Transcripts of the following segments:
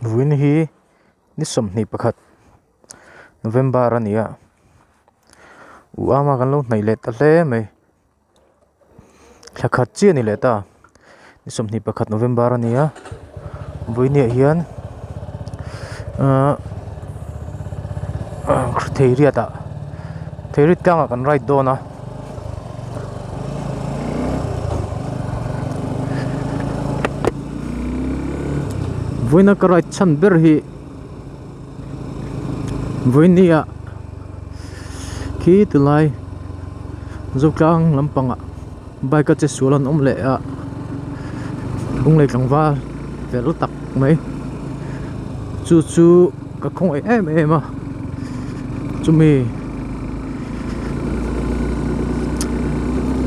Vawiin hi ni 21 November a ni a u ama kan lo hnaih leh ta hle mai thla khat chiah a ni leh ta ni 21 November a ni a vawiin ah hian ahh thei riat ah thei riat tlangah kan ride dawn a. Vawiina ka ride chhan ber hi vawiini ah khi tilai zotlang lampangah bike a che sual an awm leh a lunglei tlangval fel tak mai chu chu ka khawngaih em em a chumi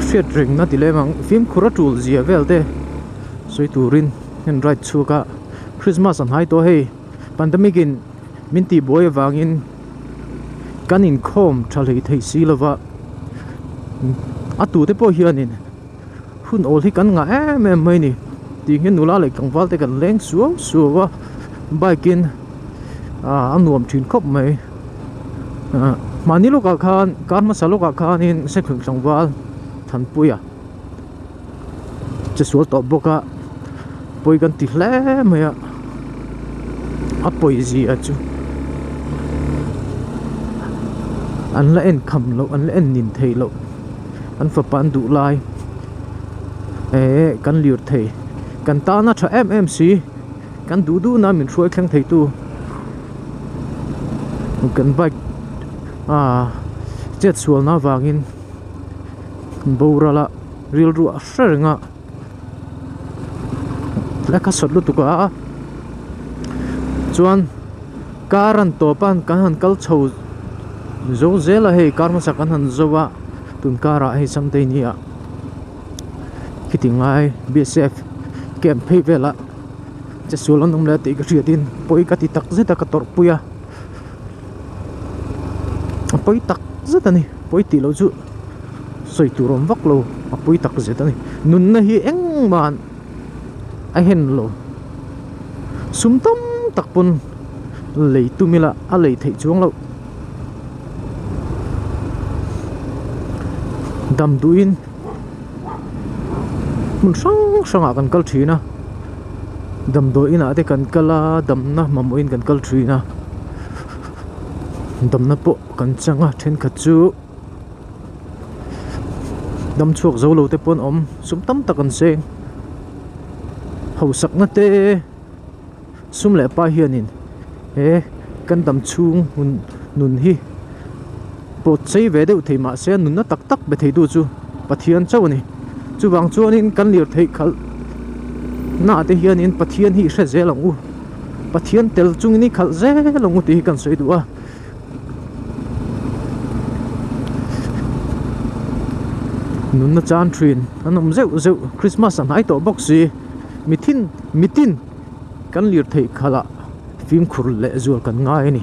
hriat rengna ti lem ang fimkhur a tul zia vel te sawi turin heng ride chhuak a Christmas a hnai tawh hei pandemic in min tih buai avangin kan inkhawm tha hlei thei si lova a tute pawh hianin hun awl hi kan ngah em em mai a ni tih hian nula leh tlangval te kan leng suau suau a bike in ah a nuam thin khawp mai ah mahni lawkah khan kar hmasa lawkah khanin sekhun tlangval Thanpuia che sual tawh bawk a pawi kan ti hle mai a a pawi zia chu an la en kham loh an la en nin theih loh. An fapa an duh lai eh kan lir thei kan tan a tha em em si kan duh duh na min hruai thleng thei tu kan bike ah chet sual na vangin boral a rilru a hre reng a lehkha sawt lutuk a chuan car an tawp a kan han kal chho zo zel a hei car hmasa kan han zo a tun car ah hei sunday ni ah khiti ngai bsf camp phei velah che sual an awm leh a tih ka hriat in pawi ka ti tak zet a ka tawrh pui a a pawi tak zet a ni pawi tih loh chu sawi tur awm vak lo a pawi tak zet a ni nunna hi engmah a hen lo sum tam tak pawn lei tum ila a lei theih chuang loh dam duhin hmun hrang hrangah kan kal thin a damdawi inah te kan kal a damna mamawhin kan kal thin a damna pawh kan chang a thenkhat chu. Dam chhuak zo lo te pawh an awm sum tam tak an seng hausakna te sum leh pa hianin he kan dam chhung hun nun hi pawt chei ve deuh thei mahse a nunna tak tak be thei tu chu Pathian chauh a ni chuvang chuanin kan lirtheih khalh naah te hianin Pathian hi i hre zel ang u Pathian tel chungin i khalh zel ang u tih hi kan sawi duh a. Nunna chan thin an awm zeuh zeuh Christmas a hnai tawh bawk si mithin mitin kan lirtheih khalh ah fimkhur leh zual kan ngai a ni.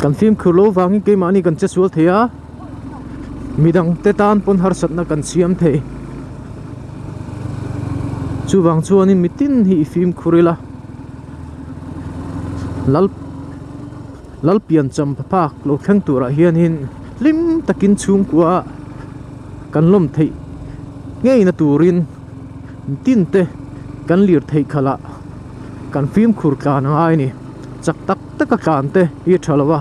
Kan fimkhur lo vangin keimahni kan che sual thei a midang te tan pawn harsatna kan siam thei chuvang chuanin mitin hi i fimkhur ila lal lal pian cham phak lo thleng turah hianin hlim takin chhungkua kan lawm theih ngeina turin mitin te kan lir theih khalh ah kan fimkhur tlan a ngai a ni chak tak tak a tlan te hi a tha lo a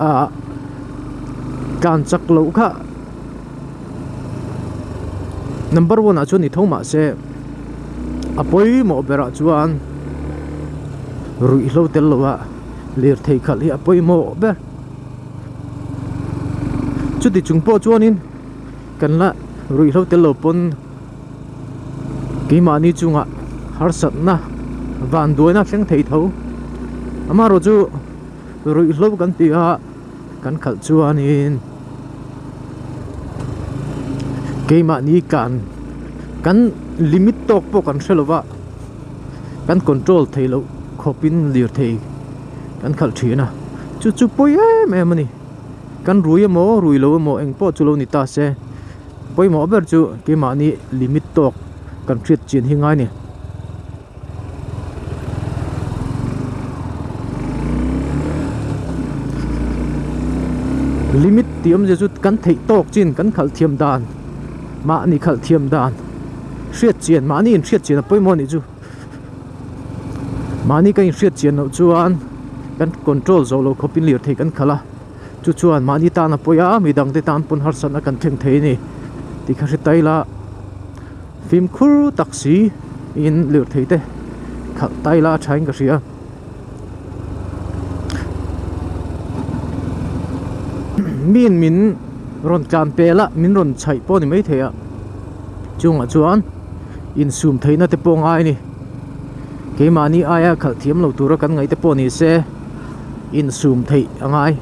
ah tlan chak loh kha number one ah chuan ni tho mah se a pawimawh berah chuan ruihhlo tel lo a lirthei khalh hi a pawimawh ber chuti chung pawh chuanin kan la ruihhlo tel lo pawn. Keimahni chungah harsatna van duaina thleng thei tho amaherawh chu ruihhlo kan tih a kan khalh chuanin keimahni kan kan limit tawk pawh kan hre lo va kan control thei loh. khawpin lirthei kan khalh thin a chu chu pawi em em a ni kan rui emaw rui lo emaw eng pawh chu lo ni ta se pawimawh ber chu keimahni limit tawk kan hriat chian hi ngai a ni. Limit tih awmzia chu kan theih tawk chin kan khalh thiam dan mahni khalh thiam dan hriat chian mahni inhriat chian a pawimawh a nih chu mahni ka inhriat chian loh chuan kan control zawh loh khawpin lirthei kan khalh a chu chuan mahni tan a pawi a midangte tan pawn harsatna kan thleng thei a ni tih kha hre ta ila. Fimkhur tak si in lirthei te khalh ta ila a tha in ka hria. Miin min rawn tlan pel a min rawn chhaih pawh a ni maithei a chungah chuan insum theihna te pawh a ngai a ni. Keimahni aia khalh thiam lo tura kan ngaih te pawh ni se insum theih a ngai.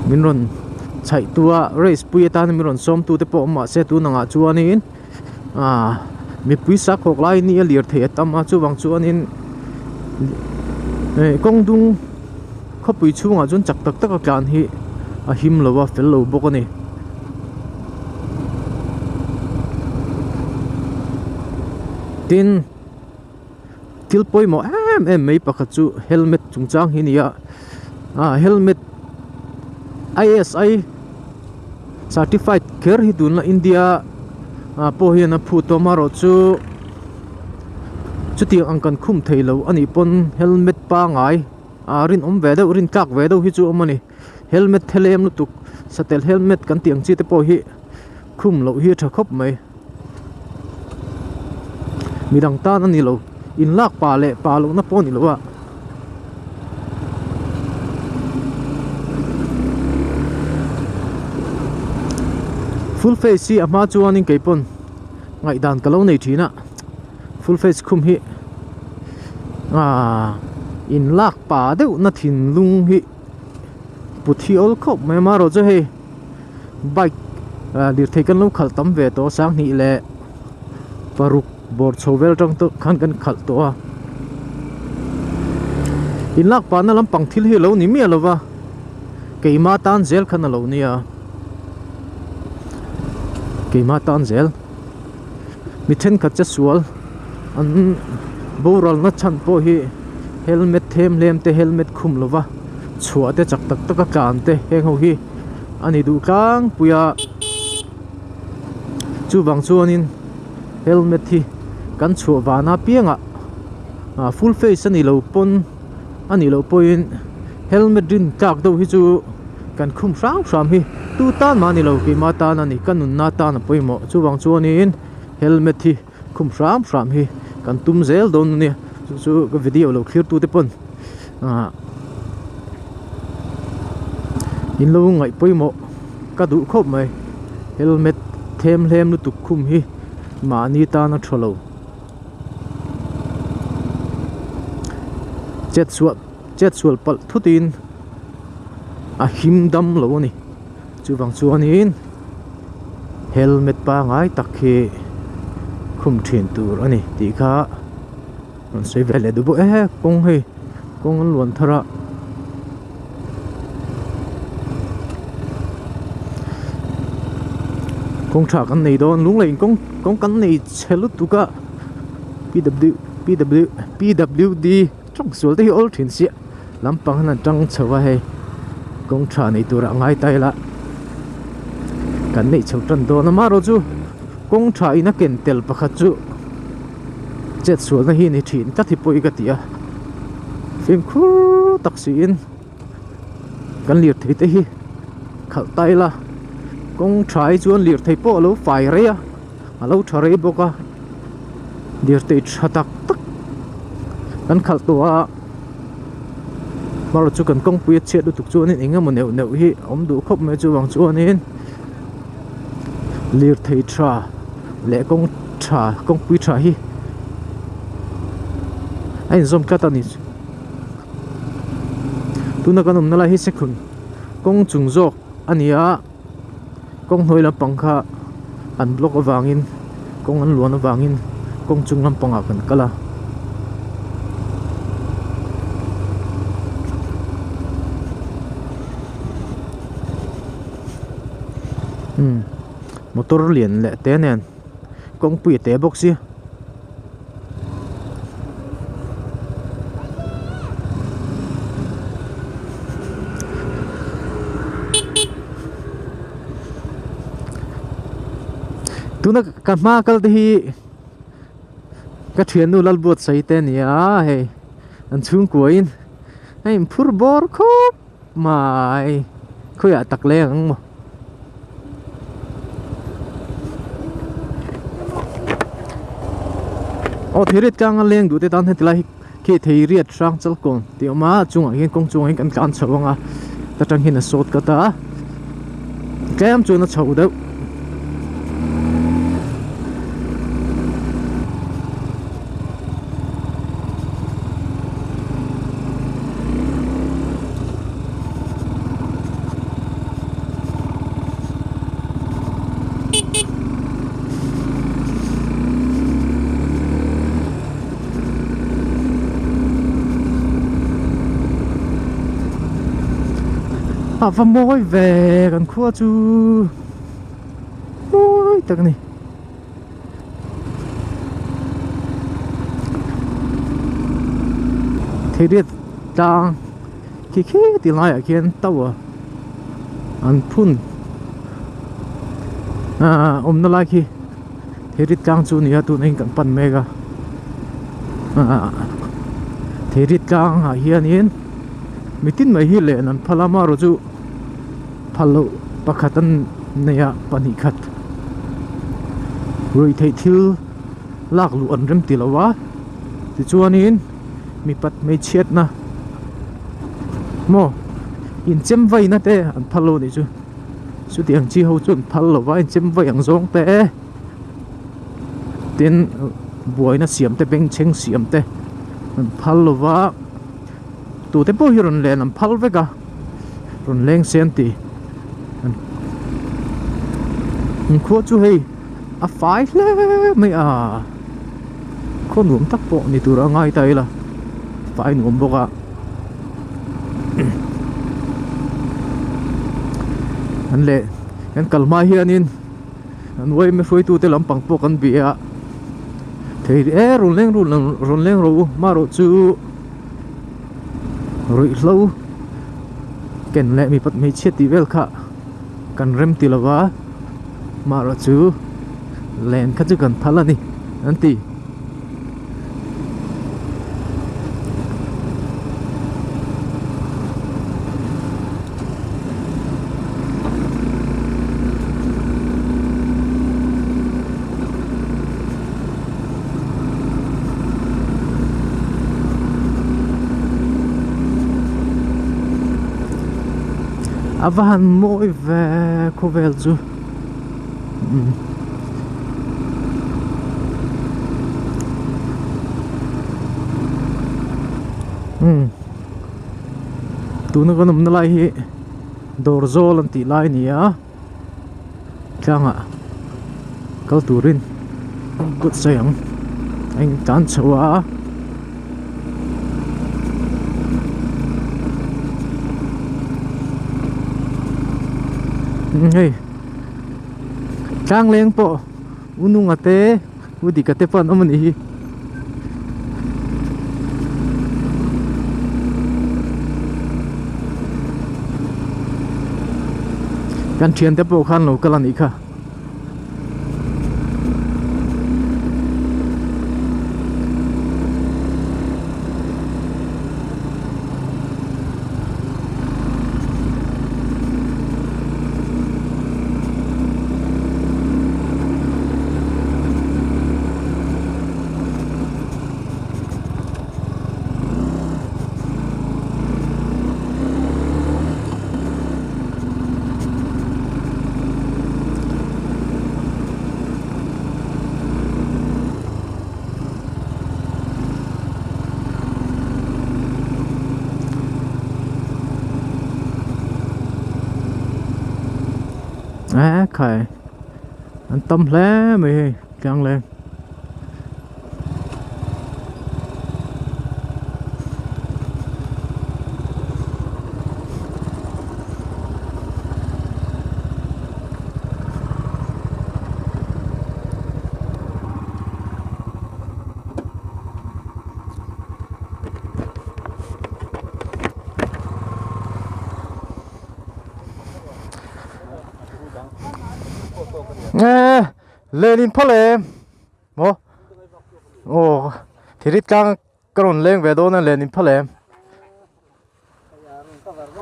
Min rawn chhaih tu a race pui atana min rawn sawm tu te pawh awm mahse tun angah chuanin aaa mipui sakhawk lai ni a lirthei a tam a chuvang chuanin eh kawng dung khawpui chhungah chuan chak tak tak a tlan hi a him lo a fel lo bawk a ni. Tin. Thil pawimawh em em mai pakhat chu helmet chungchang hi a ni a ah helmet I_S_I certified kher hi tunlai India ah pawh hian a phut awm erawh chu chutiang ang kan khum thei lo a nih pawn helmet pangai ah rinawm ve deuh rin tlak ve deuh hi chu a awm a ni helmet thelem lutuk satel helmet kan tih ang chi te pawh hi khum loh hi a tha khawp mai. Midang tan a ni lo in lak pah leh pah lohna pawh a ni lo a. Full face hi a hma chuanin kei pawn ngaihdan ka lo nei thin a full face khum hi aaa in lak pah deuh na thinlung hi put hi awl khawp mai amaherawh chu hei. Bike lirthei kan lo khalh tam ve tawh sanghnih leh paruk bawr chho vel atang tawh khan kan khalh tawh a inlak pahna lampang thil hi a lo ni miah lo va keima tan zel khan a lo nia keima tan zel mi thenkhat che sual an boral na chhan pawh hi helmet them hlem te helmet khum lova chhuah te chak tak tak a tlan te heng ho hi a ni duh tlangpui a chuvang chuanin helmet hi kan chhuah vana piangah ah full face a ni lo pawn a nih loh pawhin helmet rin tlak deuh hi chu kan khum hram hram hi tu tan mah a ni lo keimah tan a ni ka nunna tan a pawimawh chuvang chuanin helmet hi khum hram hram hi kan tum zel dawn a nia chu chu ka video lo thlir tute pawn ah in lo ngaih pawimawh ka duh khawp mai helmet them hlem lutuk khum hi mahni tan a tha lo. Chet chhuah chet chhuah palh thutin a him dam lo a ni chuvang chuanin helmet pangai tak hi khum thin tur a ni tih kha rawn sawi ve leh duh bawk e kawng hei kawng an luan thar a. Kawng tha kan nei dawn lunglei in kawng kawng kan nei chhe lutuk a P_W P_W P_W_D tawng sual te hi awl thin sia lampang hian an tang chho a hei kawng tha nei turah ngai ta ila kan neih chho tan dawn a amaherawh chu kawng tha in a ken tel pakhat chu chet sualna hi a ni thin tlat hi pawi ka ti a fimkhur tak siin kan lirthei te hi khalh ta ila kawng tha hi chuan lirthei pawh a lo fai rei a a lo tha rei bawk a lirthei tha tak tak kan khalh tawh a amaherawhchu kan kawngpui a chhiat lutuk chuanin eng emaw neuh neuh hi a awm duh khawp mai chuvang chuanin lirthei tha leh kawng tha kawngpui tha hi a inzawm tlat a ni. Tuna kan awmna lai hi sekhun kawng chung zawk a ni a kawng hnuai lampang kha an block avangin Kawng an luan avangin kawng chung lampangah kan kal a. Umm motor lian leh te nen kawngpui a te bawk sia. Tuna ka hma kal te hi ka thiannu Lalbuatsaii te a ni a hei an chhungkua in a inphur bawr khawp mai khawiah tak leng ang maw. Aw theiriat tlanga leng duh te tan heti lai hi khi theiriat hrang chal kawn tih a awm a a chungah hian kawng chungah hian kan tlan chho ang a ta tang hian a sawt kat a tlem chuan a chho deuh. A va mawi ve kan khua chu mawi tak a ni. Theiriat tlang khi khi ti laiah khian tower an phun ah awmna lai khi Theiriat tlang chu a ni a tunah hian kan pan mek a ah Theiriat tlang ah hianin mitin mai hi len an phal a amaherawh chu phal loh pakhat an nei a pahnih khat ruih theih thil lak luh an rem ti lo a tichuanin mipat hmeichhiatna maw inchem vaina te an phal lo a nih chu chutiang chi ho chu an phal lo va inchem vai ang zawng te tin buaina siam te bengchheng siam te an phal lo va. Tute pawh hi rawn len an phal vek a rawn leng se an ti an khua chu hei a fai hle mai a khaw nuam tak pawh ni tur a ngai ta ila fai nuam bawk a an leh kan kal hma hianin an uaime hruaitute lampang pawh kan bia a thei e rawn leng rawn leng rawh u marawh chu. Ruihhlo ken leh mipat hmeichhia tih vel kha kan rem ti lova marawh chu len kha chu kan phal a ni an ti. A va han mawi ve khawvel chu umm tuna kan awmna lai hi dawr zawl an tih lai a ni a. Tlangah kal turin kut sawi ang a in tlan chho a. Hei tlang leng pawh u nunga te u dika te pawh an awm a nih hi. Kan thiante pawh khan lo kal a nih kha. Ekhai an tam hle mai hei. Tlang leng. Nge Len in phal em maw aw thirit tlang ka rawn leng ve dawn a len in phal em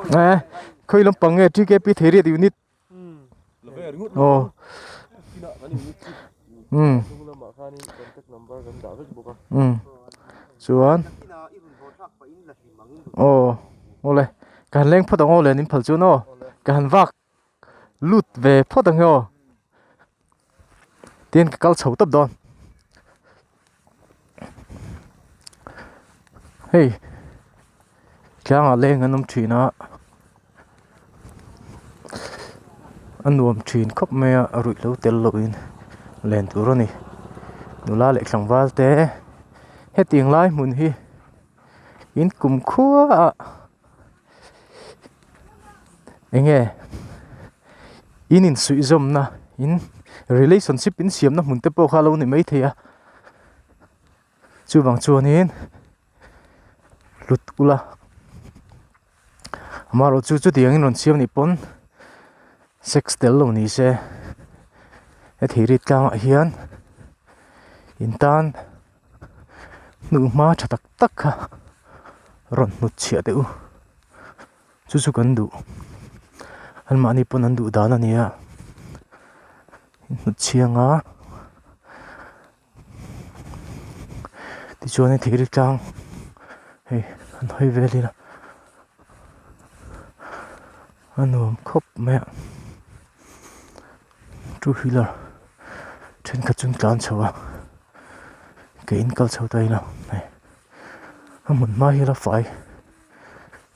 e khawi lampang nge TKP Theirit unit aw um um chuan aw awle ka han leng phawt ang aw len in phal chuan aw ka han vak. lut ve phawt ang hi aw tin ka kal chho tawp dawn hei tlangah leng an awm thin a a nuam thin khawp mai a a ruih lo tel loin len tur a ni nula leh tlangval te hetiang lai hmun hi in kumkhua ah. Enge in insuihzawmna in relationship in siamna hmun te pawh kha a lo ni maithei a chuvang chuanin hlut ula amaherawh chu chutiangin rawn siam anih pawn sex tel lo ni se he theirit tlangah hian in tan. Hnuhma tha tak tak kha rawn hnut chhiah teh u chu chu kan duh an mahni pawn an duh dan a nia hnut chhiang a tichuan hei thir tlang hei an hawi vel ila a nuam khawp mai a two wheeler thenkhat chu an tlan chho a ke in kal chho ta ila hei a hmun hma hi a la fai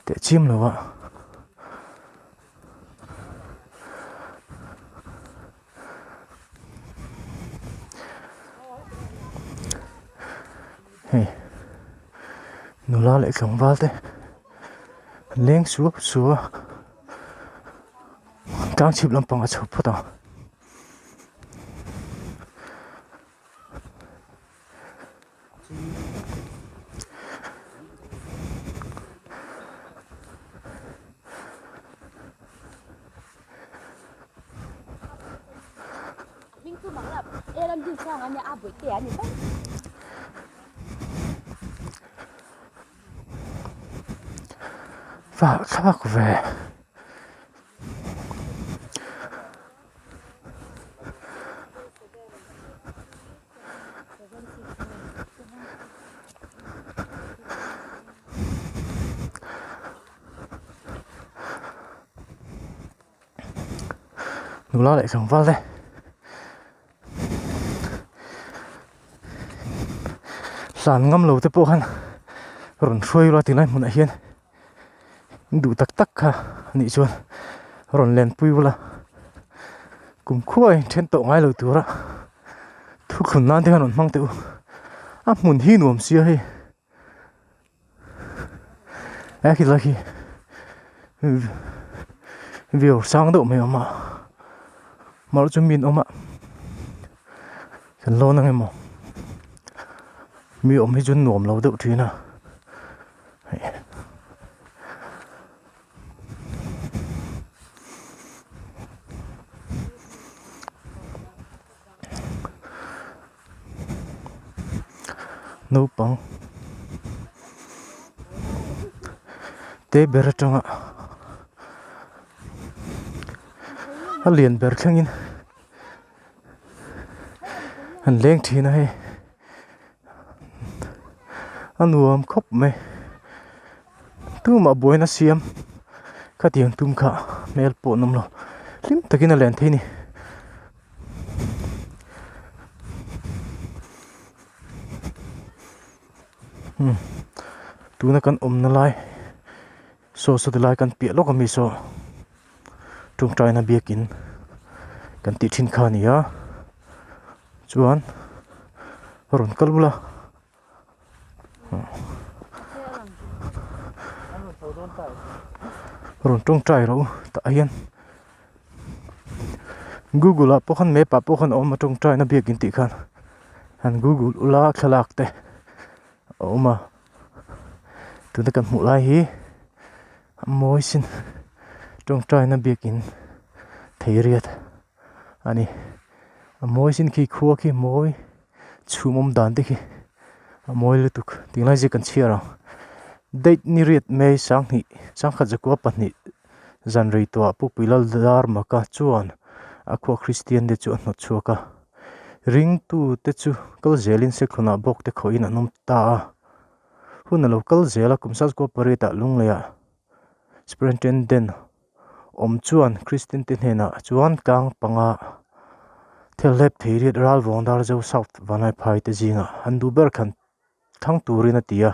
teh chiam lo a. Hei nula leh tlangval te an leng suau suau a. Tlang chhip lampang a chho phawt ang. Vah thlak ve. Nula leh tlangval te hlan ngam lo te pawh khan rawn hruai ula tilai hmunah hian. Duh tak tak kha anih chuan rawn lenpui ula kum khuai then tawh ngai lo tura thuthlun nan te khan rawn hmang teh u a hmun hi nuam sia hei he khilai khi view sang deuh mai a awm a mahse chu mi an awm a kan lawn ang emaw mi awm hi chu nuam lo deuh thin a. Naupang te ber atanga a lian ber thlengin an leng thin a hei. A nuam khawp mai tumah buaina siam khatiang tum kha hmel pawh an awm lo hlim takin a len thei a ni. Umm tuna kan awmna lai saw saw ti lai kan piah lawk ami saw tawngtaina biakin kan tih thin kha a ni a. Chuan rawn kal bula rawn tawngtai rawh u tah hian google ah pawh khan map ah pawh khan a awm a tawngtaina biakin tih khan han google ula thlalak te a awm a tuna kan hmuh lai hi a mawi sin tawngtaina biakin thei riat a ni a mawi sin khi khua khi mawi chhum awm dan te khi a mawi lutuk tunlai zia kan chhiar ang date ni riat mai sanghnih sangkhat zakua pahnih zan rei tawhah pukpui lal dar maka chuan a khua kristian te chu a hnawt chhuak a ringtu te chu kal zelin sekhunah bawk te khawhin an awm ta a hun a lo kal zel a kum sazkua pariat ah lungleiah superintendent awm chuan Kristian te hnenah chuan tlang panga thil hlep thei riat ral vawng dar zo south vanlaiphai te zingah an duh ber khan thlang turin a ti a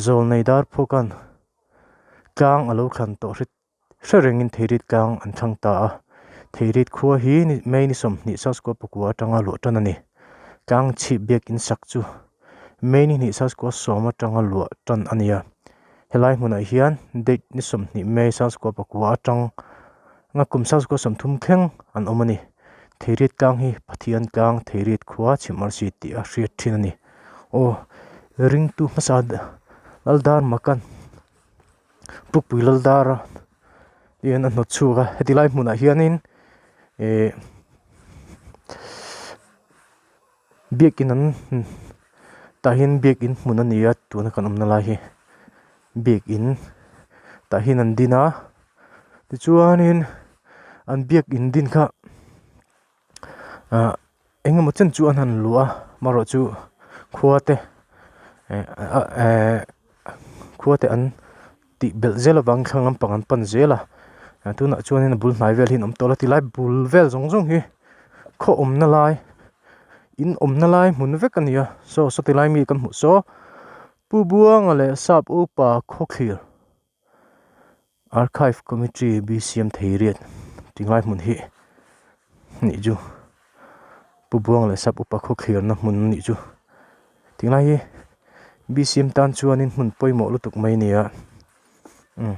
zawlnei dar phawkan tlang a lo thlan tawh hret hre rengin theirit tlang an thlang ta a theirit khua hi may ni 20 saskuah pakua atanga luah tan a ni tlang chhip biakin sak chu may ni hnih saskuah sawm atanga luah tan a ni a. Helai hmunah hian date ni 20 May sangchukua pakua atang nga kum sangchukua 30 thleng an awm a ni. Theiriat tlang hi Pathian tlang Theiriat khua chhimhmarsi tih a hriat thin a ni. Aw ringtu hmasa Laldar Makan Pukpui Laldara hian a hnawt chhuak a heti lai hmunah hianin eh Biakin an tah hian biakin hmun a ni a tuna kan awmna lai hi biakin tah hian an din a tichuanin an biakin din kha ah eng emaw chen chu an han luah a amaherawh chu khua te eh khua te an tih belh zel avangin thlang lampang an pan zel a tunah chuanin a bul hnai vel hi an awm tawh lo tilai bul vel zawng zawng hi khaw awmna lai in awmna lai hmun vek a ni a saw saw tilai mi kan hmuh saw Pu Buanga leh Sap Upa Khawthlir Archive Committee B_C_M Theiriat tinglai hmun hi nih chu Pu Buanga leh Sap Upa Khawthlirna hmun a nih chu tinglai hi B_C_M tan chuanin hmun pawimawh lutuk mai a ni a umm.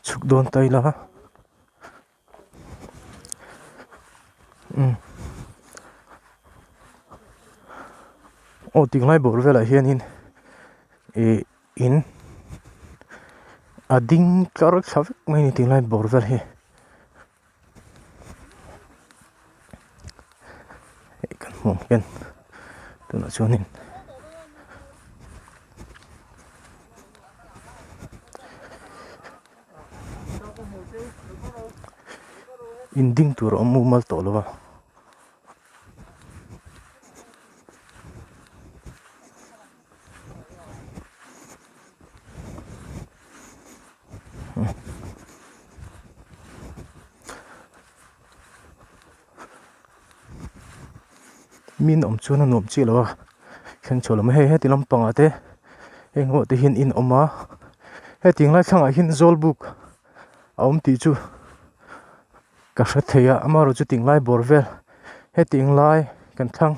Chhuk dawn ta ila umm aw tinglai bawr velah hianin ih in a ding tlar thla vek mai a ni tinglai bawr vel hi. Hei kan hmuh ang hian tunah chuanin in ding tur a awm mumal tawh lo a. Min awm chuan a nuam chiah lo a thleng chhuah lo mai hei heti lampangah te heng ho te hian in awm a hetiang lai thlangah hian zawlbuk a awm tih chu ka hre thei a amaherawhchu tinglai bawr vel hetiang lai kan thlang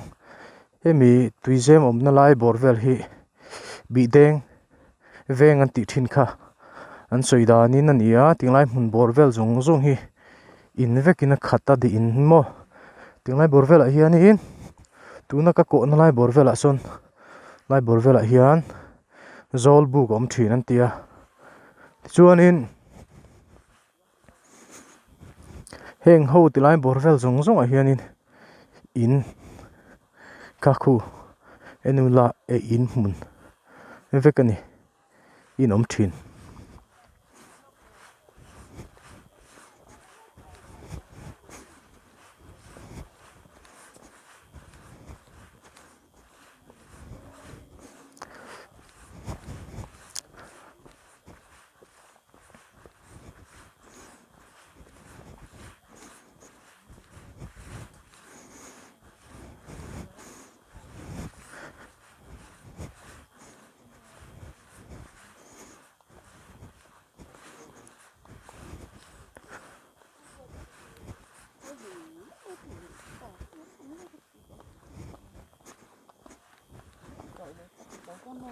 hemi tuizem awmna lai bawr vel hi bihdeng veng an tih thin kha an sawi danin a ni a tinglai hmun bawr vel zawng zawng hi in vekin a khat a dih in maw tinglai bawr velah hianin tuna ka kawhna lai bawr velah sawn lai bawr velah hian zawl buk a awm thin an ti a tichuanin heng ho ti lai bawr vel zawng zawngah hianin in ka khu enula e in hmun vek a ni in awm thin. Umm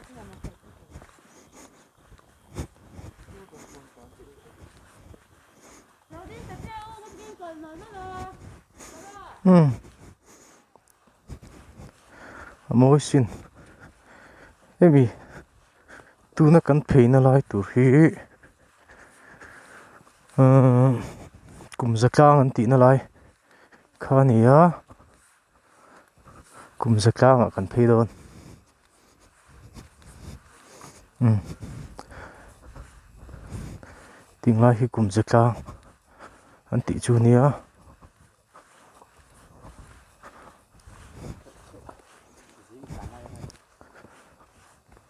a mawi sin hemi tuna kan pheina lai tur hi umm kum za tlang an tihna lai kha a ni a kum za tlangah kan phei dawn umm tinglai hi kum za tlang an tih chu a nia.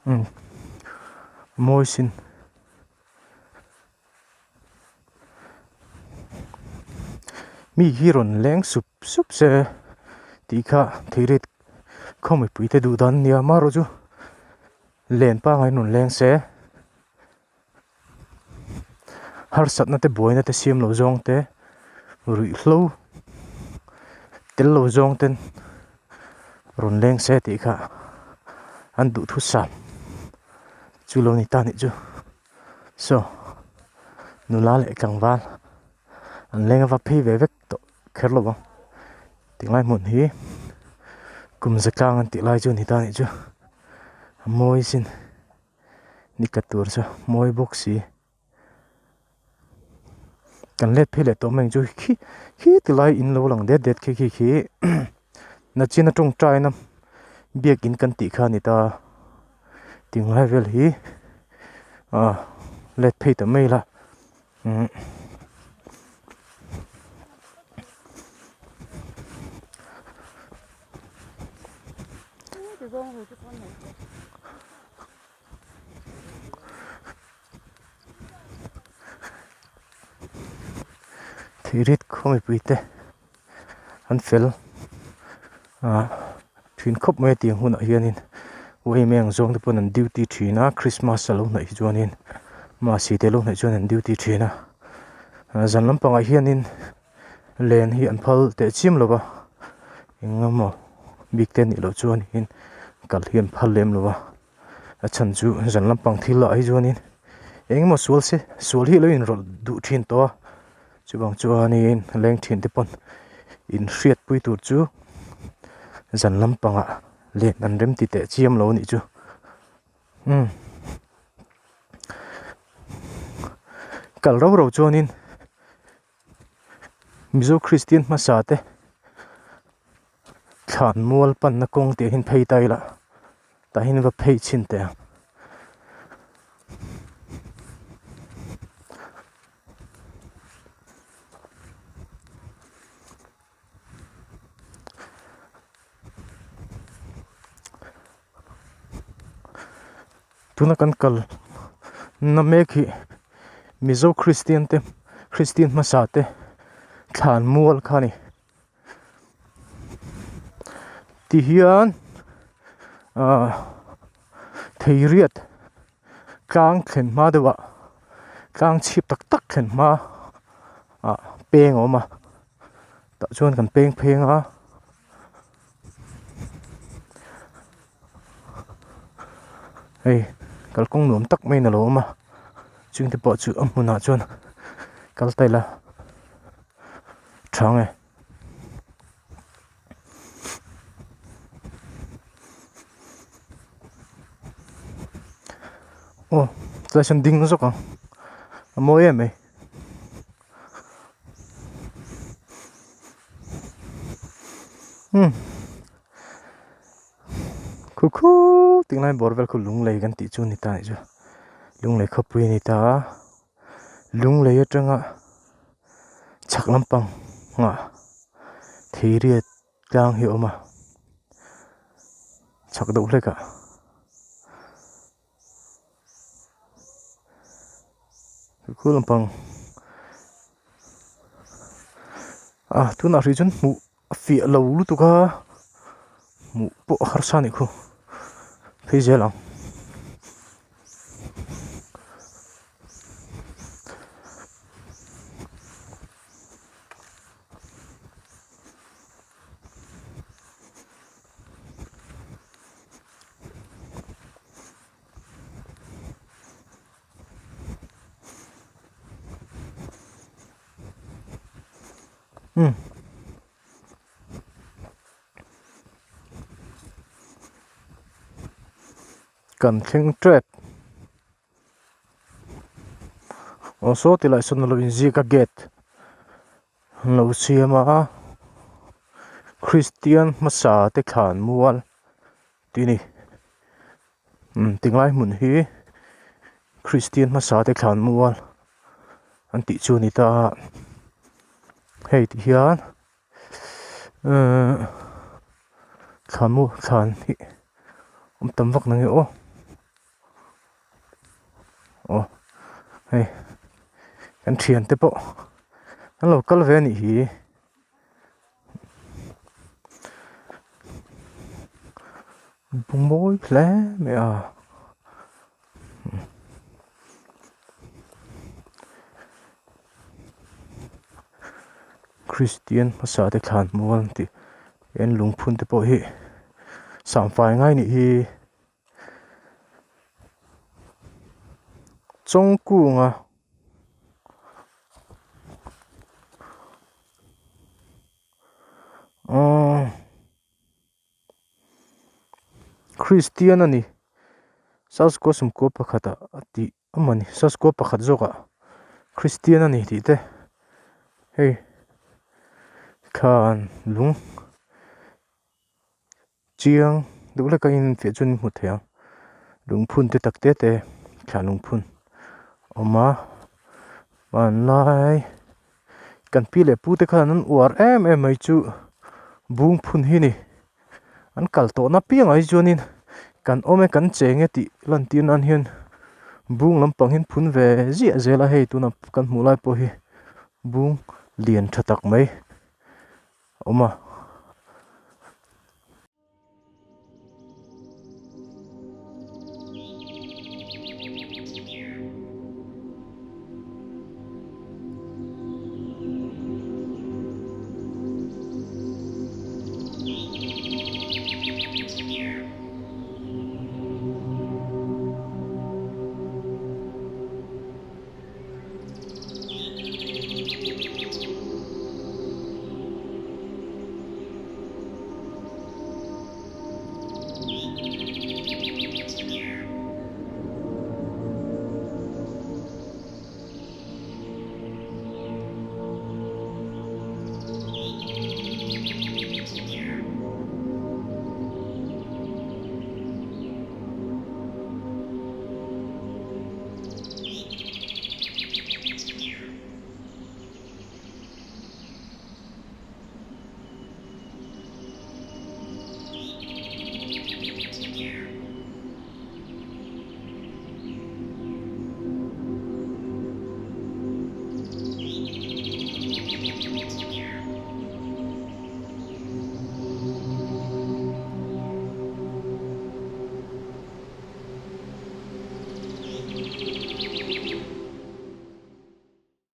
Umm mawi sin mi hi rawn leng sup sup se tih kha theirit khaw mipui te duh dan a nia amaherawh chu len pangngai in rawn leng se. Harsatna te buaina te siam lo zawng te ruihhlo tel lo zawng ten rawn leng se tih kha an duhthusam chu lo ni ta nih chu saw nula leh tlangval an leng a va phei ve vek tawh kher lo ang tinglai hmun hi kum za tlang an tih lai chu a ni ta nih chu a mawi sin. Ni tla tur chu mawi bawk si kan let phei leh tawh mai ang chu khi khi ti lai in lo lang det det khi khi khi nachin a tawngtai na biakin kan tih kha a ni ta tinglai vel hi ah let phei ta mai ila umm. Theirit khaw mipui te an fel ah thin khawp mai a tiang hunah hianin uaim eng zawng te pawn an duty thin a christmas a lo hnaih hi chuanin masi te lo hnaih chuan an duty thin a zan lampangah hianin len hi an phal teh chiam lo va eng emaw bik te nih loh chuanin kal hi an phal lem lo va a chhan chu zan lampang thil ah hi chuanin eng emaw sual se sual hi a lo inrawlh duh thin tawh a chuvang chuanin leng thin te pawn inhriatpui tur chu zan lampangah len an rem ti teh chiam lo a nih chu umm kal rau rau chuanin. Mizo Kristian hmasa te thlan mual panna kawng tih hian phei ta ila tah hian va phei chhin teh ang. Tuna kan kal na mek hi Mizo Kristian te Kristian hmasa te thlan mual kha a ni. Tihian ah Theiriat tlang thlen hma deuh ah tlang chhip tak tak thlen hma ah peng a awm a tah chuan kan peng pheng a. Hei kalkawng nuam tak maiin a lo awm a chungte pawh chu a hmunah chuan kal ta ila tha ang e. Aw tlai sawn ding zawk ang a mawi em mai. Umm khu khu tinglai bawr vel khu lunglei kan tih chu a ni ta anih chu lunglei khawpui a ni ta a lunglei atanga chhak lampang ah theiriat tlang hi a awm a chhak deuh hlek ah. Khu lampang ah tunah hrih chuan hmuh a fiah lo lutuk a hmuh pawh a harsa a nih khu phei zel ang. Umm. Kan thleng tep. Aw saw ti lai sawn a lo inziak a gate an lo siam a Christian hmasa te thlan mual tih a ni umm tinglai hmun hi Christian hmasa te thlan mual an tih chu a ni ta a hei ti hian uhh thlan mu thlan hi awm tam vak nange aw. Aw hei kan thian te pawh an lo kal ve a nih hi mawi hle mai a Kristian hmasa te thlan mual an tih hian lungphun te pawh hi sangfai ngai a nih hi. Chawngkunga aww Christian a ni Saskuwa sawmkua pakhatah a tih a ni Saskuwa pakhat zawkah Christian a ni tih te hei thlan lung. Chiang deuh hlek a in fiah chuan in hmu thei ang lungphun te tak te te thla lungphun a awm a hmanlai kan pi leh pu te khan an uar em em mai chu bung phun hi a ni an kal tawh na piangah hi chuanin kan awm e kan cheng e tih lan tir nan hian bung lampang hi an phun ve ziah zel a hei tuna kan hmuh lai pawh hi bung lian tha tak mai a awm a.